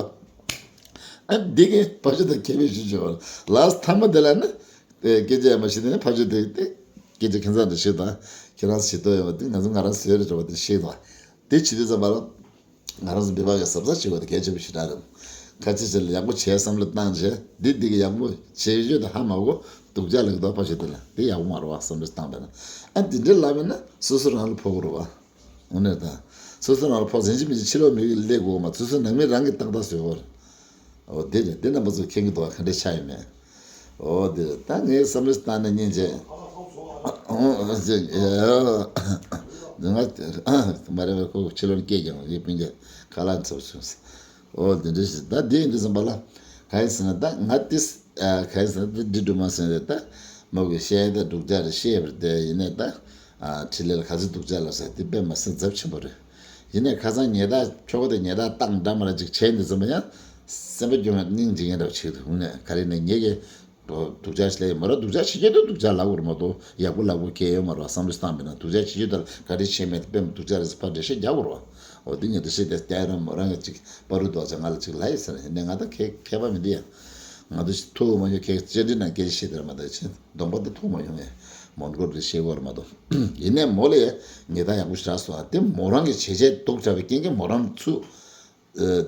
ཨ་འདི་གི་ཕ་ཅོ་དང་ཁེ་ཕན་ཞུ་ཆོག་ལ་སི་ཐ་མ་དེ་ལ་ནི། དེ་སྐད་ཆ་ཡང་མ་བཤད་དེ་ནས་ཕར་ཕྱོགས་དེ་དེ་སྐད་ཆ་ཁྱད་མཚར་འདྲ་ཞིག་དང་ཁྱེད་རང་ཟེར་དོ་ཡོད་པ་དེ་ང་ཚོ་ང་རང་ཟེར་རེ་འགྲོ་བ་དེ་ཤེས་དང་དེ་བྱེད་དུས་ཙམ་པ་ལ་ང་རང་ཚོ་འབད་པ་ག་གཟབ་གཟབ་བྱེད་དགོས་དེ་གལ་ཆེན་པོ་ཞིག་རེད། ཁ་ཆེ་ཆེ་ལ་ཡག་པོ་བྱས་བསམ་བློ་བཏང་བྱས་འདི་འདི་གི་ཡག་པོ་བྱེད་ཡོད་དེ་ཧ་མ་གོ་སྡུག་ཅག་ལ་གི་དོག་ཕར་ཕྱོགས་དེ་ལ་དེ་ཡག་པོ་མ་རེད་བ་བསམ་བློ་བཏང་པས་ན་ཨ་འདི་འདྲའི་ལབ་པས་ན་སོ་སོ་རང་ལ་ཕོག་གི་རེད་བ། དངོས་གནས་དང་། སོ་སོ་རང་ལ་ཕོག་ཟིན་གྱི་མི་ཚེ་ཕྱི་ལོགས་མི་ལས་དགོས་མ་སོ་སོ་ནང་མི་རང་གིས་ཏག་ཏག་བཟོས་ཡོད། འོ་དེ་རེད་དེ་རྣམ་པ་ཚོ་མཁྱེན་གྱི་འདུག་ག་ག་འདྲས་ཆགས་ཡོད་མེད། འོ་དེ་རེད་ད་ངས་བསམ་བློ་བཏང་ནས་སྙིང་རྗེ། འོ་ཅིག་ཡ། ང་མ་རེད་པས་ཁོ་ཕྱི་ལོགས་ནས་སྐད་རྒྱག་ངེས་སྤུན་ཀྱག་ཁ་ལག་འཚབ་སོང་། འོ་དེ་འདྲ་ཞིག་ད་དེ་ཡིན་དུས་ཙམ་པ་ལ་གང་ཡིན་ཟེར་ན་ད་ང་ཏིས་གང་ཡིན་ཟེར་ན་ད་འདི་སྒྲུབ་མ་ཟེར་ནས་ད་མོ་གི་བཤད་ཡ་ད་སྡུག་ཅག་རེད་ཤེས་པར་བསྡད་ཡིན་ནས་ད་ཕྲིན་ལས་ལ་ག་ཚོད་སྡུག་ཅག་ལབ་ས་དེ་དཔེ་མ་སྲིད་ཚབས་ཆེན་པོ་རེད། ཡིན་ནས་ཁ་སང་ཉེས་རྡ་ཁྱོ་ག་དེ་ཉེས་རྡ་བཏང་འདྲ་མ་ར་ཅིག་བྱས་འདི་ཙམ་པ་ཡང་སེམས་པ་སྐྱོ་ངས་སྙིང་རྗེ་ངས་འདྲ་བྱེད་འདུག་ནས་ག་རེ་ནས་ཉེས་ཀྱི་སྡུག་ཅག་ཞིག་ལས་ཡོད་མ་ར་སྡུག་ཅག་བྱེད་ཀྱི་འདུག་སྡུག་ཅག་ལབ་དགོས་རེད་མ་གཏོགས་ཡག་པོ་ལབ་དགོས་གལ་ཡོད་མ་རེད་བསམ་བློ་བཏང་པས་ན་སྡུག་ཅག་བྱེད་རྒྱུ་དང་ག་རེ་བྱས་མེད་དེ་དཔེ་མི་སྡུག་ཅག་རེད་ཟེར་ཕར་འགྲེལ་བཤད་རྒྱག་དགོས་རེད་བ། འོ་དེ་ངས་འགྲེལ་བཤད་དེ་བསྟན་ར་མོ་རང་གི་ཅིག་པ་རུ་རྡོག་ཅག་ང་ལ་ཅིག་ལབ་ཡོད་ཟེར་ཡིན་ནས་ང་ད་ཁེ་ཁེ་པ་མི་འདུག་ཡ། ང་ཚོ་ཐུག་མ་མྱོང་ཁེ་བཅར་འདྲི་ན་སྐད་ཆ་བཤད་དེ་ར་མ་ད་ཆེ་གདོང་པ་དེ་ཐུག་མ་མྱོང་ཡ། མོན་གྷོ་རེ་བཤད་དགོས་རེད་མ་གཏོགས། ཡིན་ནས་མོ་ལ་ཡ་ཉེས་རྡ་ཡག་པོ་ཞེ་དྲག་སོང་ཨ་དེ་མོ་རང་གི་བྱས་རྗེས་སྡུག་དྲགས་པའི་རྐྱེན་གྱིས་མོ་རང་ཚུར།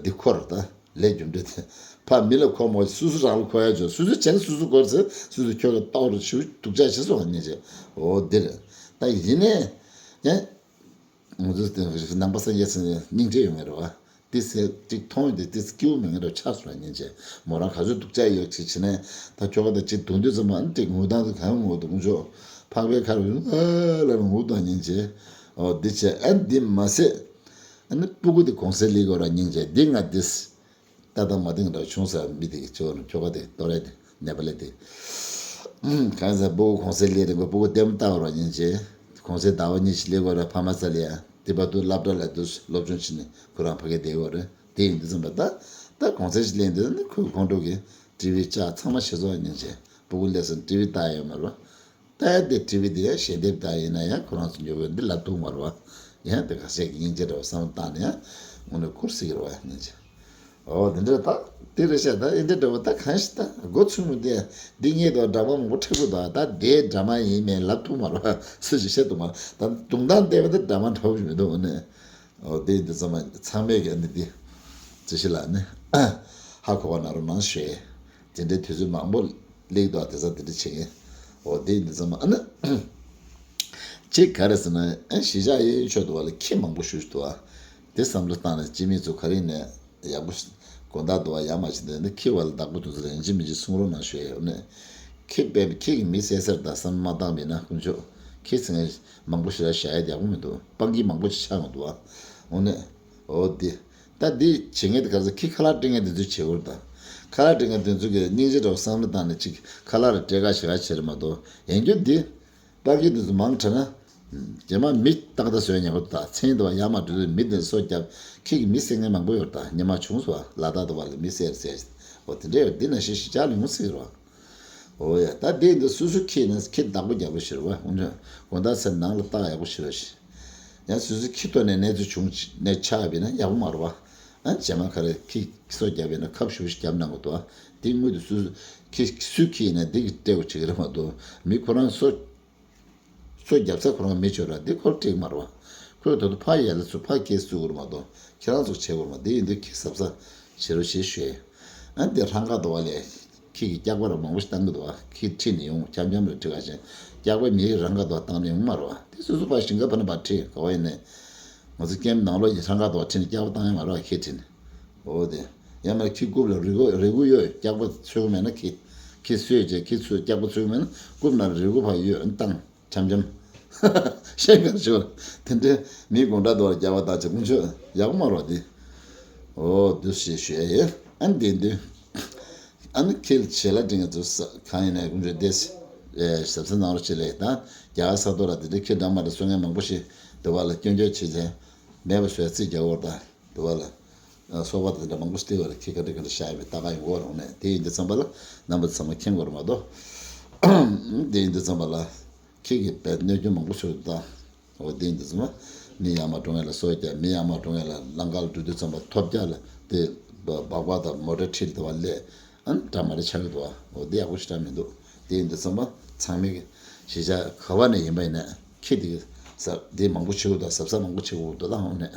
འདི་འཁོར་ད་ལས་རྒྱུ་འབྲས་དེ་ཕ་མི་ལ་འཁོར་མོ་སུ་སུ་རང་ལ་འཁོར་ཡ་ཅོ་སུ་སུ་བྱས་ན་སུ་སུ་འཁོར་ཚེ་སུ་སུ་ཁྱོད་ལ་ལྟོགས་རུ་ཞུ་སྡུག་ཅག་བྱེད་སོང་ཨ་ཉེས་བྱས་འོ་འདིར་ད་ཡིན་ནས་ཡང་། ང་ཚོ་དེ་ནང་པ་སངས་རྒྱས་ཟེར་ནས་སྙིང་རྗེ་ཡོང་ངེས་རེད་བ། དེ་ཟེར་གཅིག་མཐོང་ཡོང་དུས་དེ་སྐྱིད་པོ་མེད་ངེས་རེད་ཆགས་སོང་ལ་སྙིང་རྗེ། མོ་རང་ག་ཚོད་སྡུག་ཅག་ཡོད་ཅིག་བྱས་ནས་ད་ཁྱོ་ག་དང་གཅིག་སྡུག་དུས་ཙམ་པ་ཨ་ནི་ཅིག་ངུ་སྟངས་དེ་གང་ངུ་འདུག་ངུ་ཆོག་ཕག་པའི་ཁ་རུ་ཨ་ལ་ངུ་དང་སྙིང་རྗེ། ཨོ་འདི་བྱས་ཨ་འདི་མ་ཟད། ཨ་ནི་སྤུ་གུ་དེ་གུང་སེང་སླེབས་དགོས་ར་སྙིང་རྗེ་འདི་ང་འདི། ཏག་ཏག་མ་བཏིང་འདྲ་བྱུང་ས་མི་དེ་གི་ཅོ་ནི་ཁྱོ་ག་དེ་ཏོ་རེ་དེ་ནེ་པ་ལེ་དེ། གང་ཟེར་སྤུ་གུ་གུང་སེང་སླེབས་རིང་གི་སྤུ་གུ་ལྟད་མོ་ལྟ་བར་བ་ཉིན་བྱེད། གུང་སེང་ཟླ་བ་གཉིས་ཤིག་སླེབས་དགོས་རེད་ཕ་མ་ས་ལ་ཡ་དེ་བར་དུ་སློབ་གྲྭ་ལ་དུ་སློབ་སྦྱོང་བྱེད་ནི་ཁོ་རང་ཕ་གི་བསྡད་དགོས་རེད་དེ་ཡིན་དུས་ཙམ་པ་ད་ད་གུང་སེང་ཞིག་སླེབས་འདུག་ནི་ཁོའི་ཁོང་ཁྲོ་གི་ཀྲི་བི་ལྕགས་ཚང་མ་ཞེ་སོགས་ཉིན་བྱེད་སྤུ་གུ་སླེབས་སོང་ཀྲི་བི་ལྟ་ཡོད་མ་རེད་བ། ད་དེ་ཀྲི་བི་དེ་ཡང་ཞལ་འདེབས་ད་ཡིན་ན་ཡང་ཁོ་རང་ཚོ་ཉོ་གི་འདི་ལབ་ཐུབ་མ་རེད་བ། ཡང་དེ་ཁ་ཤས་ཀྱི་སྙིང་རྗེ་འདྲ་བ་བསམ་བློ་བཏང་ནས་ཡང་དངོས་གནས་ཁུར་སྲིད་ཀྱི་རེད་བ་སྙིང་རྗེ། ཨོ་དེ་འདྲ་ད། དེ་རེད་ཤག་ད་ཨེ་འདྲ་འདྲ་བོ་ད་གང་ཞིག་ད་མགོ་ཚོས་མི་འདུག་འདི་སྔས་དང་འདྲ་མ་མང་པོ་འཁྲིད་དགོས་འདུག་ད་དེ་འདྲ་མ་ཡིན་མིན་ལབ་ཐུབ་མ་རེད་སུ་ཞིག་བཤད་ཐུབ་མ་རེད། ད་དུང་ཐང་བལྟས་པ་ད་འདྲ་མ་འདྲ་བོ་ཞིག་མི་འདུག་འོ་ནས། འོ་དེ་འདི་ཚང་མ་ཚང་མས་ཀྱི་འདི་འདི་ཅི་ཞིག་ལ་ནི་ཧ་གོ་བ་ན་རོ་ནང་ཞེས་དེ་འདྲའི་དུས་ཚོད་མང་པོ་སླེབས་འདུག་དེ་ཚ་དེ་འདྲ་བྱེད་ཀྱིན། འོ་དེ་འདི་ཚང་མ་ཨ་ནི་ཅིག་ག་རེ་ཟེར་ན་ཨ་གཞིས་ཆགས་གཡས་གཡོན་ཕྱོགས་དུ་བ་ལ་ཁྱི་མང་པོ་ཞུགས་འདུག་དེ་བསམ་བློ་བཏང་ནས་སྤྱི་མི་ཚོ་ག་རེ་ནས། ཡག་པོ་ཞིག་དགོང་དག་འདུག་བ་ཡག་མ་བྱེད་འདོད་ན་ཁྱི་བ་ལ་བདག་པོ་འདུག་ཟེར་ཡིན་གཅིག་མིན་གཅིག་གསུང་རོགས་གནང་ཞུ་ཡ་ཡོད་ནས། ཁྱི་དཔེ་ཁྱི་གི་མི་བསད་ཟེར་དང་བསམ་མ་བཏང་མིན་ན་དཀོན་མཆོག་ཁྱི་ཚེ་མང་པོ་ཞིག་ལ་བཞག་ཡ་ཡག་པོ་མི་འདུག་སྤང་གི་མང་པོ་ཞིག་ཆགས་འོང་འདུག་བ། འོ་ནས། འོ་དེ། ད་འདི་བྱེད་མཁན་དེ་ག་རེ་ཟེར་ཁྱི་ཁ་ལག་སྤྲད་མཁན་དེ་ཚོས་བྱེད་འོར་དང་། ཁ་ལག་སྤྲད་མཁན་དེ་ཚོ་གི་སྙིང་རྗེ་འདྲ་བོ་བསམ་བློ་བཏང་ནས་ཅིག་ཁ་ལག་རེ་སྤྲད་ག་བྱེད་ག་བྱེད་རེད་མ་གཏོགས་ཡིན་རྒྱུ་འདི། སྤང་གི་འདི་ཚོ་མང་དྲགས་ན། རྗེས་མ་མི་ཏག་ཏག་བཟོས་ཉེ་པོ་དང་མཚན་དུ་བ་ཡ་མ་འགྲོ་དུས་མི་འདི་སོ་རྒྱབ་ཁྱི་གི་མི་བསད་མཁན་མང་པོ་ཡོད་དང་ཉི་མ་བྱུང་སོ་ལ་དྭགས་དུ་བ་ལ་མི་བསད་ཟེར། འོ་དེ་འདྲ་ཡོད་འདི་ན་ཤི་ཤི་ཅག་ལ་ཡོང་སྲིད་རོ། འོ་ཡ་ད་འདི་འདི་སུ་སུ་ཁྱི་ནི་ཁྱི་བདག་པོ་རྒྱབ་པོ་ཤི་རོ་བ་འོན་ཀྱང་དགོང་དག་ཚེ་ནང་ལ་བཏགས་ཡག་པོ་ཤི་རོ་ཤི། ཡང་སུ་སུ་ཁྱི་ཐོག་ནས་གནས་ཚུལ་བྱུང་ནས་ཆགས་པས་ན་ཡག་པོ་མ་རོ་བ། ཨ་རྗེས་མ་ག་རེ་ཁྱི་སོ་རྒྱབ་པས་ན་ཁབ་ཤུ་ཤི་རྒྱབ་གནང་གི་འདུག་བ། འདི་དངུལ་དུ་སུ་ཁྱི་སུ་ཁྱི་ཡིན་ན་འདི་གི་སྤྲད་དགོས་ཆེ་གི་རེད་མ་གཏོགས་མི་ཁོ་རང་སོ། སོ་རྒྱབ་ས་ཁོ་རང་མི་ཆོག་ར་འདི་ཁོར་སྤྲད་མ་རེད་བ། ཁོས་ད་དུང་ཕ་ཡ་ལ་ཚུར་ཕ་སྐྱེལ་བཙུགས་དགོས་རེད་མ་གཏོགས་ཁྱེད་རང་ཚོ་བྱེད་དགོས་རེད་མ་འདི་ཡིན་དུས་ཁྱི་གཟབ་གཟབ་བྱེད་རོགས་ཞེས་ཞུས། ཨ་འདི་རང་ཁ་དོ་བ་ལས་ཁྱི་གི་སྐྱག་པ་ར་མང་པོ་ཞིག་བཏང་གི་འདུག་བ་ཁྱི་ཁྲིད་ནས་ཡོང་འཁྱམ་འཁྱམ་རེ་ཁྲིད་ག་ཞིང་སྐྱག་པ་མི་རང་ཁ་དོ་བ་བཏང་ནས་ཡོང་མ་རེད་བ་འདི་སོ་སོ་ཕ་ཞིང་ཁ་ཕ་ན་པ་ཁྲིད་ག་བ་ཡིན་ནས། ང་ཚོ་ཀེམ་ནང་ལོགས་ཀྱི་རང་ཁ་དོ་བ་ཁྲིད་ནས་སྐྱག་པ་བཏང་ཡོང་མ་རེད་བ་ཁྱི་ཁྲིད་ནས། འོ་དེ། ཡང་མིན་ན་ཁྱི་རྐུབ་ལ་རིལ་བུ་རིལ་བུ་ཡོད་སྐྱག་པ་ཚོས་མེད་ན་ཁྱི། ཁྱི་གསོས་རྗེས་ཁྱི་ཚོས་སྐྱག་པ་ཚོས་མེད་ན་རྐུབ་ན་རིལ་བུ་ཕར་ཡོད་བཏང་འཆམ་འཆམ། ཤེས་གར་ཞོར་དེ་འདྲའི་མི་དགོང་དག་དོར་རྒྱ་བ་དང་ཅི་ཀུན་སྤྱོད་ཡག་པོ་མ་རོགས་དེ། འོ་དུ་ཞེས་ཞུ་ཡ་ཡིན་ཨ་ནི་དེ་དུས། ཨ་ནི་ཁྱི་ལ་བྱེད་ལ་འབྲི་ངེས་ཚོ་གང་ཡིན་ནའི་ཀུན་སྤྱོད་དེ། ཞབས་སེ་ནང་རོ་ཆེ་ལས་དང་རྒྱ་གར་ས་ཐོག་ལ་དེ་འདྲའི་ཁྱི་འདྲ་མ་འདྲ་སོ་ངན་མང་པོ་ཞིག་འདུ་བ་ལ་སྐྱོན་བརྗོད་བྱེད་ཚེ་མེད་པ་བཟོས་རྩིས་རྒྱག་འོར་དང་། དུ་བ་ལ། སོགས་པ་དང་དེ་འདྲ་མང་པོ་སྟེར་བ་ལ་ཁྱི་ག་འདྲ་ག་འདྲ་བཞག་ཡོད་པའི་ལྟ་ག་ཡོང་གི་རུང་ནས་དེ་ཡིན་དུས་ཙམ་པ་ལ་རྣམ་པ་ཚང་མ་མཁྱེན་དགོས་རེད་མ་གཏོགས། དེ་ཡིན་དུས་ཙམ་པ་ལ་ཁྱི་གི་བས་གནོད་སྐྱོན་མང་པོ་བྱུང་འདུག་ད། འོ་དེ་ཡིན་དུས་ཙམ་པ་མི་ཡག་མ་འགྲོ་ངེས་ལ་སོ་རྒྱག་མི་ཡག་མ་འགྲོ་ངེས་ལ་ལམ་ཁ་ལ་འགྲོ་དུས་ཙམ་པ་ཐོབ་རྒྱག་ལ་དེ་སྦག་སྦག་དང་མོ་ཊ་ཁྲིད་དུ་བ་ལས། ཨ་ནི་འདྲ་མ་རེ་ཆགས་ཀྱི་འདུག་བ། འོ་འདི་ཡག་པོ་ཞེ་དྲག་མི་འདུག་དེ་ཡིན་དུས་ཙམ་པ་ཚང་མས་གཞིས་ཆགས་ག་བ་ནས་ཡིན་པ་ཡིན་ན་ཁྱི་དེ་གཟབ་དེ་མང་པོ་བྱེད་དགོས་འདུག་གཟབ་གཟབ་མང་པོ་བྱེད་དགོས་འདུག་ད་འོ་ནས།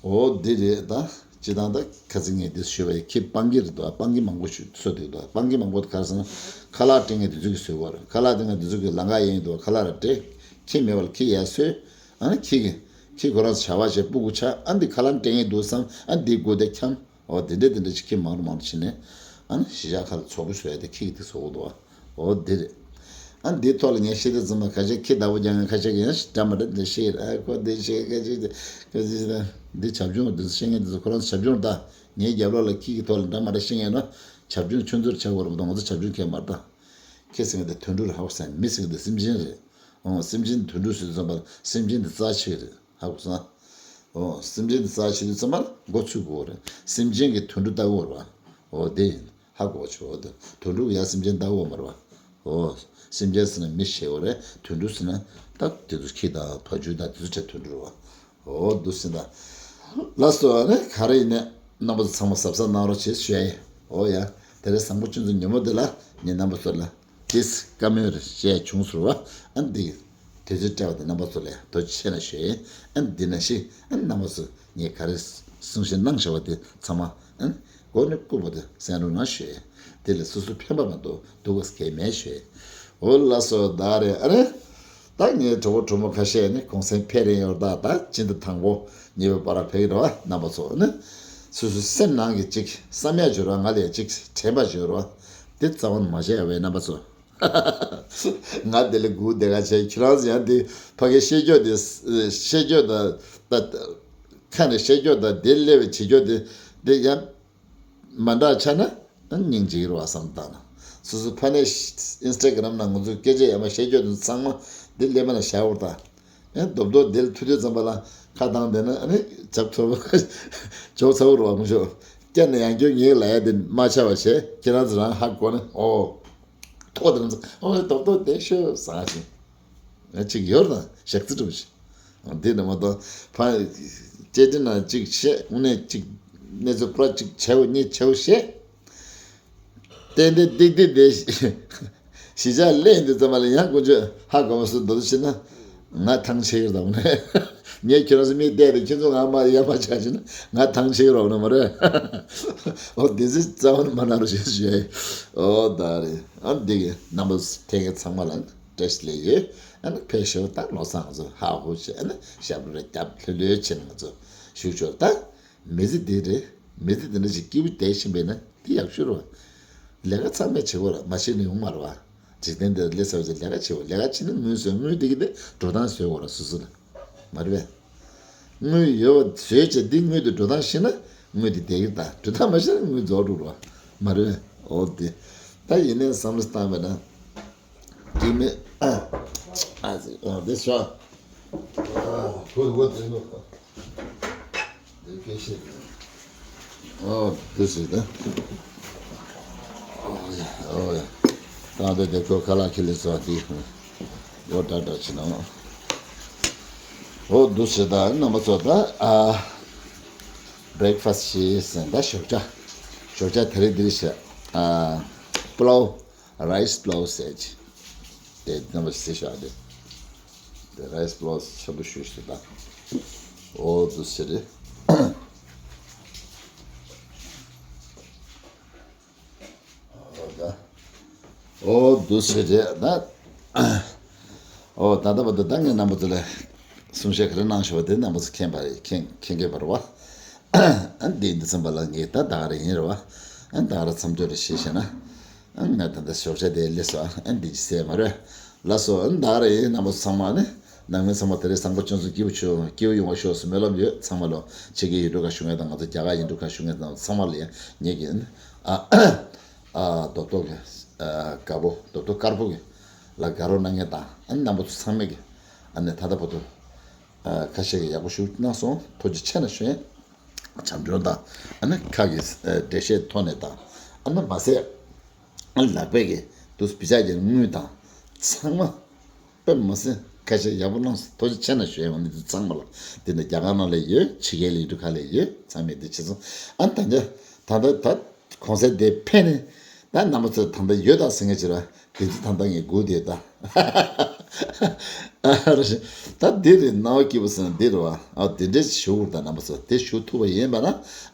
འོ་འདི་རེད་ད། སྤྱི་བཏང་ད་ཁ་ཚིག་ངས་འདི་ཞུས་པ་ཡིན་ཁྱི་སྤང་གི་རེད་འདུག་སྤང་གི་མང་པོ་ཞུ་གསོ་དེ་འདུག་སྤང་གི་མང་པོ་དེ་ག་རེ་ཟེར་ན་ཁ་ལག་སྤྲད་མཁན་དེ་ཚོ་གིས་བཟོས་པ་རེད། ཁ་ལག་སྤྲད་མཁན་དེ་ཚོ་གིས་ལམ་ཁ་གཡས་གཡོན་དུ་ཁ་ལག་རེ་སྤྲད། ཁྱི་མེད་པ་ལ་ཁྱི་ཡར་གསོས། ཨ་ནི་ཁྱི་གི་ཁྱི་ཁོ་རང་ཚོ་བྱ་བ་བྱས་སྤུ་གུ་ཆགས་ཨ་འདི་ཁ་ལག་སྤྲད་མཁན་འདུག་བསམ་ཨ་འདི་སྒོ་དེ་འཁྱམ། འོ་དེ་འདྲས་དེ་འདྲས་ཅིག་ཁྱི་མང་རུ་མང་རུ་ཕྱིན་ནས། ཨ་ནི་གཞིས་ཆགས་ཁག་ལ་ཚོགས་པ་བཟོ་ཡ་དེ་ཁྱི་གི་དེ་བཟོ་གི་འདུག་བ། འོ་དེ་རེད། ཨ་འདིའི་ཐོག་ལ་ངས་ཤེས་དེ་ཙམ་པ་ཁ་ཤས་ཁྱི་བདག་པོ་རྒྱག་མཁན་ཁ་ཤས་ཀྱིས་ཡང་འདྲ་མ་འདྲ་འདྲ་བཤད་ཡོད་རེད། ཨ་ཁོ་འདི་བཤད་ཁ་ཤས་ཁ་ཤས་འདི་བྱབ་ཆུང་འདི་ཚོ་བཤད་མཁན་འདི་ཚོ་ཁོ་རང་ཚོ་བྱབ་ཆུང་ད་ངའི་རྒྱབ་ལོགས་ལ་ཁྱི་གི་ཐོག་ལ་འདྲ་མ་འདྲ་བཤད་མཁན་ཡོད་ན་བྱབ་ཆུང་ཁྱོད་ཚོར་བྱ་དགོས་རེད་མ་གཏོགས་ང་ཚོ་བྱབ་ཆུང་ཁྱད་མ་རེད་ད། ཁྱི་ཟེར་མཁན་དེ་དུད་འགྲོ་རེད་ཧ་གོ་སོང་མི་ཟེར་མཁན་དེ་སེམས་ཅན་རེད། ཨོ་སེམས་ཅན་དུད་འགྲོ་ཟེར་དུས་ཙམ་པར་སེམས་ཅན་དེ་རྩ་ཆེ་རེད་ཧ་གོ་སོང་། ཨོ་སེམས་ཅན་དེ་རྩ་ཆེ་དུས་ཙམ་པར་མགོ་ཚོས་དགོས་རེད་སེམས་ཅན་གྱི་དུད་འགྲོ་ལྟ་བུ་རེད་བ། ཨོ་དེ་ཡིན་ཧ་གོ་ཆོག་དེ་དུད་འགྲོ་གི་ཡ་སེམས་ཅན་ལྟ་བུ་མ་རེད་བ། ཨོ་སེམས་ཅན་ཟེར་ན་མི་ཤེས་བ་རེད་དུད་འགྲོ་ཟེར་ན་ད་དེ་ཚོ་ཁྱི་དང་བ་ཕྱུགས་དང་དེ་ཚོ་ཆ་དུད་འགྲོ་རེད་བ། འོ་འདུག་ཟིན་ད། ལགས་སོ་ཨ་ནི་ག་རེ་ཡིན་ནས་རྣམ་པ་ཚོ་ཚང་མ་གཟབ་གཟབ་གནང་རོགས་བྱེད་ཞུ་ཡ་ཡིན། འོ་ཡ། དེ་རིང་བཟང་པོ་ཆུ་ཚོད་ཉིན་མོ་འདི་ལ་ངས་རྣམ་པ་ཚོ་ལ་དེས་བཀའ་མོལ་རེ་བཤད་བྱུང་ཟེར་བ་ཨ་ནི་འདི་དུས་ཚོད་སྤྲད་པ་དེ་རྣམ་པ་ཚོ་ལ་ཐུགས་རྗེ་ཆེ་གནང་ཞུ་ཡ་ཡིན། ཨ་ནི་འདི་ནང་བཞིན་ཨ་ནི་རྣམ་པ་ཚོ་ངས་ག་རེ་གསུང་བཤད་གནང་བཞག་པ་དེ་ཚང་མ་ཨ་ནི་མགོ་ནས་རྐུབ་བར་དུ་གསན་རོགས་གནང་ཞུ་ཡ་ཡིན། དེ་ལས་སོ་སོ་ཕན་པ་མ་གཏོགས་སྡུག་པ་གང་ཡང་མེད་ཞུ་ཡ་ཡིན། འོ་ལགས་སོ་ད་རེད་ཨ་ནི། ད་ངའི་གྲོགས་པོ་གྲོགས་མོ་ཁ་ཤས་ནི་གུང་སེང་ཕེབས་རན་ཡོད་ད་ད་སྤྱི་ཟླ་དང་པོ་ཉེ་བའི་བར་ཕེབས་ཀྱི་རེད་བ་རྣམ་པ་ཚོ་ནི། སོ་སོའི་སེམས་ནང་གི་ཅིག་བསམ་ཡག་བྱོས་རོགས་ང་ལས་ཅིག་དྲན་པ་བྱོས་རོགས་དེ་རྩ་བ་ནས་མ་བྱས་ཡ་བའི་རྣམ་པ་ཚོ། ང་དེ་ལས་སྒུག་བསྡད་ག་བྱས་ཁྱེད་རང་ཚོ་ཡང་དེ་ཕ་གའི་བཤད་རྒྱུ་དེ་བཤད་རྒྱུ་ད་ད་ཁ་ནས་བཤད་རྒྱུ་ད་དེ་སླེབས་པའི་བྱེད་རྒྱུ་དེ་དེ་ཡང་། མ་འདྲ་ཆགས་ན་སྙིང་རྗེ་རུ་བ་བསམ་བཏང་ན། སོ་སོ་ཕ་ནས་ཨིན་སི་ཊ་གྷ་རམ་ནང་ང་ཚོས་སྐད་ཆ་ཡག་མ་བཤད་རྒྱུ་དེ་ཚང་མ་འདི་ལས་མ་ན་བཞག་འོར་ད། ཨེ་རྡོབ་རྡོབ་འདིར་ཐུག་དུས་ཙམ་པ་ལ་ཁ་བཏང་བསྡད་ན་ཨ་ནི་འཇབ་ཚོར་འཇོག་ཚ་བོ་རུ་བ་མ་ཤོག་སྐྱ་ནས་ཡང་སྐྱོན་ངེས་ལ་ཡ་དེ་མ་ཆགས་པ་བྱས་ཁྱེད་རང་ཚོ་རང་ཧ་གོ་ན་ཨོ། ཐོག་དེ་རང་ཚོ་ཨོ་རྡོབ་རྡོབ་དེ་ཤོད་ཟ་ཞིང་། ཅིག་ཡོད་ན་ཞག་རྩི་འགྲོ་ཞིག་འདི་ནི་མ་གཏོགས་ཕ། ཅེ་ཏི་ན་ཅིག་བཤད་དངོས་གནས་ཅིག་གནས་ཚུལ་པུ་ར་ཅིག་བྱའོ་གཉིས་བྱའོ་བཤད། ཏན་ཏན་ཏིག་ཏིག་དེ་གཞིས་ཆགས་སླེབས་དུས་ཙམ་པ་ལ་ཡང་དཀོན་མཆོག་ཧ་གོ་མ་སོང་འདུག་ཕྱིན་ན། ང་ཐང་ཆད་ཀྱི་རེད་དམ་ནས། ངས་ཁྱོད་རང་ཚོ་མི་བལྟས་ཏེ་ཁྱོད་ཚོ་ང་མ་ཡ་མ་ཆགས་ཕྱིན་ན་ང་ཐང་ཆད་ཀྱི་རོགས་ན་མ་རེད། ཨོ་དེ་ཚོ་རྩ་བ་ནས་མ་གནང་རོགས་ཞེས་ཞུ་ཡ་ཡིན། ཨོ་ད་རེད། ཨ་འདི་གི་རྣམ་པ་ཐེངས་ཚང་མ་ལ་བཀྲ་ཤིས་བདེ་ལེགས་ཡོད། ཨ་ནི་ཕེབས་ཤོག་ད་ལོ་གསར་ང་ཚོ་ཧ་ཧུ་བྱས། ཨ་ནི་ཞབས་བྲོ་རྒྱབ་ལྷོད་ལྷོད་བྱས་ནས་ང་ཚོ་བཞུགས་ཆོག་ད། མི་ཚེ་འདི་རེད། མི་ཚེ་འདི་འདྲ་ཞིག་སྐྱིད་པོ་བསྡད་བཞིན་པས་ན་འདི་ཡག་ཤོས་རེད་བ། ལས་ཀ་ཚང་མས་བྱེད་དགོས་ར་མ་བྱེད་ན་ཡོང་མ་རེད་བ། འཇིག་རྟེན་འདིར་སླེབས་ཚར་བ་ཅིག་ལས་ཀ་བྱེད་དགོས། ལས་ཀ་བྱེད་ན་དངུལ་བཟོས། དངུལ་འདི་གི་དེ་འགྲོ་སྟངས་བཟོས་དགོས་ར་སོ་སོ་ལ། མ་རེད་པས། དངུལ་ཡོད་པ་བཟོས་བྱས་འདི་དངུལ་དེ་འགྲོ་སྟངས་ཤེས་ན་དངུལ་དེ་བསྡད་ཀྱི་རེད། ད་འགྲོ་སྟངས་མ་ཤེས་ན་དངུལ་རྫོགས་འགྲོ་རེད་བ། མ་རེད་པས། འོ་དེ། ད་ཡིན་ནའི་བསམ་བློ་བཏང་བས་ན། སྐྱེ་མེད་ཨ་ཨ་ཨ་འདི་ཤོག་ཨ་གོ་གོ་དེ་ནོ། འདི་སྐད་བཤད། ཨོ་འདི་ཟེར་ད། ཨོ་ཡ་ཨོ་ཡ། ད་འདི་འདི་ཁོ་ཁ་ལག་ཁྱི་ལི་ཚོ་འདི་ཡོ་ཏྲ་ཏྲ་ཕྱིན་ནོ། ཨོ་འདི་ཟེར་ད་རྣམ་པ་ཚོ་ད་ཨ་བྷི་རེག་ཕ་སི་ཊི་བྱེད་ཟེར་ད། ཞོགས་ཇ། ཞོགས་ཇ་དེ་རིང་འདི་རེད་ཤག་ཨ་པླའོ། རའི་སི་པླའོ་ཟེར་གྱི། དེ་རྣམ་པ་ཚོ་ཤ་དེ། དེ་རའི་སི་པླའོ་ཆེན་པོ་ཞུ་ཞིག་དང་། ཨོ་འདི་ཟེར་རེད། ཨོ་ད། ཨོ་འདི་ཟེར་རེད་ད། ཨོ་ད་ལྟ་བར་དུ་ད་ངས་རྣམ་པ་ཚོ་ལ་གསུང་བཤད་ག་རེ་གནང་བཞག་པ་དེ་རྣམ་པ་ཚོ་མཁྱེན་པ་རེད། མཁྱེན་མཁྱེན་མཁྱེན་པ་རེད་བ། ཨ་འདི་འདི་ཚང་པ་ལ་ངས་ད་ད་ག་རེ་ཡིན་རེད་བ། ཨ་ད་ག་རེ་མཚམས་སྦྱོར་རེ་བྱེད་བྱས་ན། ཨ་ང་ད་ལྟ་ཞོགས་ཇ་དེ་སླེབས་སོང་། ཨ་འདི་ཅི་ཟེར་མ་རེད། ལགས་སོ། ཨ་ད་ག་རེ་ཡིན། རྣམ་པ་ཚོ་ཚང་མ་ནི་ནང་མི་ཚང་མ་དེ་རིང་བཟང་པོ་བྱུང་སོང་། སྐྱིད་པོ་བྱུང་། སྐྱིད་པོ་ཡོང་བ་ཤོག་ཟེར་སྨོན་ལམ་ཡོད། ཚང་མ་ལོ་ཕྱི་རྒྱལ་ཡུལ་གྲུ་ཁག་བཞུགས་མཁན་དང་ང་ཚོ་རྒྱ་གར་ཡུལ་གྲུ་ཁག་བཞུགས་མཁན་དང་ཚང་མ་ལ་ཡང་ངེད་ཀྱིས་ཨ་ཨ་རྡོབ་རྡོབ་ཀྱི་ཨ་དཀར་པོ་རྡོབ་རྡོབ་དཀར་པོ་གི་ལ་དགའ་རོགས་གནང་མཁན་དང་། ཨ་རྣམ་པ་ཚོ་ཚང་མས་ཀྱི་ཨ་ནི་ད་ལྟ་བར་དུ་ཨ་ཁ་ཤས་ཀྱིས་ཡག་པོ་ཞུ་གནང་སོང་། ཐུགས་རྗེ་ཆེ་གནང་ཞུ་ཡིན། བྱམས་སྐྱོང་དང་ཨ་ནི་ཁ་གི་ཨ་འགྲེལ་བཤད་ཐོག་ནས་དང་ཨ་ནི་མ་ཟད་ཨ་ལག་པས་ཀྱི་དུ་བི་ཅག་གི་དངུལ་དང་ཚང་མ་དཔེ་མ་སྲིད་ཁ་ཤས་ཡག་པོ་གནང་སོང་། ཐུགས་རྗེ་ཆེ་གནང་ཞུ་ཡ། འོ་ནི་དུ་ཚང་མ་ལ་དེ་ནི་རྒྱ་གར་ནང་ལ་ཡོད། ཕྱི་རྒྱལ་ཡུལ་གྲུ་ཁག་ལ་ཡོད། ཚང་མས་དེ་བྱེད་སོང་། ཨ་ནི་ད་ལྟ་ད་ལྟ་ད་གོང་གསལ་དེ་ཕན་ནི་ད་རྣམ་པ་ཚོ་ད་ལྟ་ཡོད་ད་ཟེར་མཁན་ཅིག་ར། དེ་ཚོ་ད་ལྟ་ངས་སྒུག་བསྡད་ད། ཨ་རེ། ད་འདི་རེད། སྣང་བ་སྐྱིད་པོ་ཟེར་ན་འདི་རེད་བ། ཨ་དེ་འདྲས་ཞུ་དགོས་རེད། ད་རྣམ་པ་ཚོ་དེ་ཞུ་ཐུབ་པ་ཡིན་པ་ན་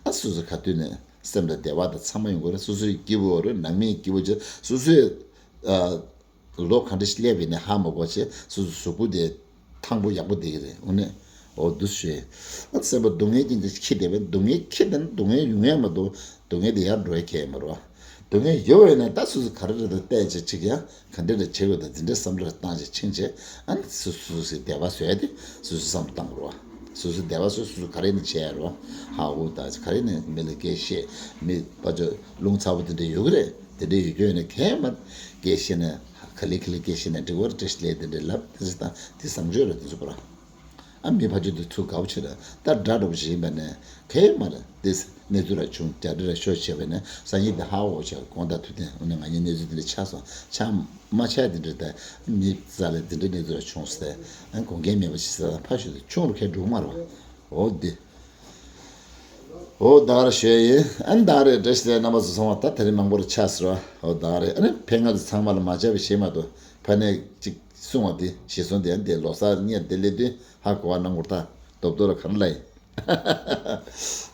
ཨ་སོ་སོ་ག་དུས་ནས་སེམས་ལ་བདེ་བ་དང་ཚང་མ་ཡོང་གི་རེད། སོ་སོའི་སྐྱིད་པོ་རེད། ནང་མིའི་སྐྱིད་པོ་བྱེད། སོ་སོའི་ཨ་ལོ་ག་འདྲ་ཞིག་སླེབས་པ་ཡིན་ནའི་ཧ་མ་གོ་བྱས། སོ་སོའི་གཟུགས་པོ་དེ་ཐང་པོ་ཡག་པོ་བསྡད་ཀྱི་རེད། འོ་ནས་འོ་འདུག་ཞུས། ཨ་སེམས་པ་སྡུག་བསྔལ་ཅན་དེ་ཁྱི་དེ་བས་སྡུག་བསྔལ་ཁྱི་དེ་ནི་སྡུག་བསྔལ་ཡོང་ཡ་མ་གཏོགས་སྡུག་བསྔལ་དེ་ཡར་འགྲོ་ཡ་གང་ཡང་མ་རེད་བ། སྡུག་བསྔལ་ཡོད་པ་ཡིན་ན་ད་སོ་སོ་ག་རེ་རེ་ད་བལྟས་བྱས་ཅིག་ཡང་ག་འདྲ་རེ་བྱེད་དགོས་ད་འདི་འདྲའི་བསམ་བློ་བཏང་བྱས་ཕྱིན་བྱས། ཨ་ནི་སོ་སོ་སོ་སོའི་བདེ་བ་བཟོ་ཡ་དེ་སོ་སོའི་བསམ་བློ་བཏང་དགོས་རེད་བ། སོ་སོའི་བདེ་བ་བཟོ། སོ་སོ་ག་རེ་ཡིན་ན་བྱེད་ཡ་རེད་བ། ཧ་ཧུ་ད་ག་རེ་ཡིན་ན་མི་ལ་སྐད་བཤད། མི་ཕར་ཚུར་རླུང་ཚ་པོ་དེ་འདྲ་ཡོད་ཀྱི་རེད། དེ་འདྲ་ཡོད་རྒྱུ་ཡིན་ན་གང་ཡང་མ་སྐད་བཤད་ན་ག་ལེ་ག་ལེ་སྐད་བཤད་ན་འགྲིག་གི་རེད། བཀྲ་ཤིས་བདེ་ལེགས་དེ་འདྲ་ལབ། དེ་ཚོ་ད་དེ་བཟང་སྤྱོད་རེད། དེ་ཚོ་པོ་ར། ཨ་མི་ཕར་ཚུར་དེ་ཚུར་དགའ་པོ་བྱེད་ར། ད་དགྲ་འདྲ་པོ་ཞིག་ཡིན་པ་ནས་གང་ཡང་མ་རེད། དེ་གནས་ཚུལ་ར་བྱུང་། རྒྱ་འདྲེ་ར་ཤོར་བྱས་པ་ནས་སང་ཉིན་དེ་ཧ་འོ་བྱས་དགོང་དག་ཐུག་ཐེངས་འོ་ན་ང་གཉིས་གནས་ཚུལ་དེ་འདྲ་ཆགས་སོང་། ཆགས་མ་ཆགས་དེ་འདྲ་ད་མི་རྩ་ལ་དེ་འདྲ་གནས་ཚུལ་ར་བྱུང་ཟེར། ཨ་དགོངས་འགལ་མེད་པ་ཞིག་ཟེར། ཕ་ཤུལ་དུ་ཆུང་རུ་ཁས་འགྲོ་མ་རེད་བ། འོ་དེ། འོ་ད་ག་རེ་ཞུ་ཡ་ཡིན། ཨ་ནི་ད་ག་རེ་བཀྲ་ཤིས་བདེ་ལེགས། རྣམ་པ་ཚོ་ཚང་མ་ད་དེ་རིང་མང་པོ་རེ་ཆགས་སོང་ར། འོ་ད་ག་རེ། ཨ་ནི་ཕན་ང་ཚོ་ཚང་མ་ལ་མ་བྱས་པ་ཞིག་མ་གཏོགས་ཕ་ནས་ཅིག་གསུང་བ་དེ་ཞེས་གསུངས་དེ། ཨ་ནི་དེ་ལོ་གསར་ཉིན་དེ་སླེབས་དུས་ཧ་གོ་བ་གནང་དགོས། ད་རྡོབ་རྡོབ་ལ་ག་རེ་ལབ་ཡིན།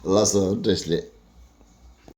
ལགས་སོ། བཀྲ་ཤིས་བདེ་ལེགས།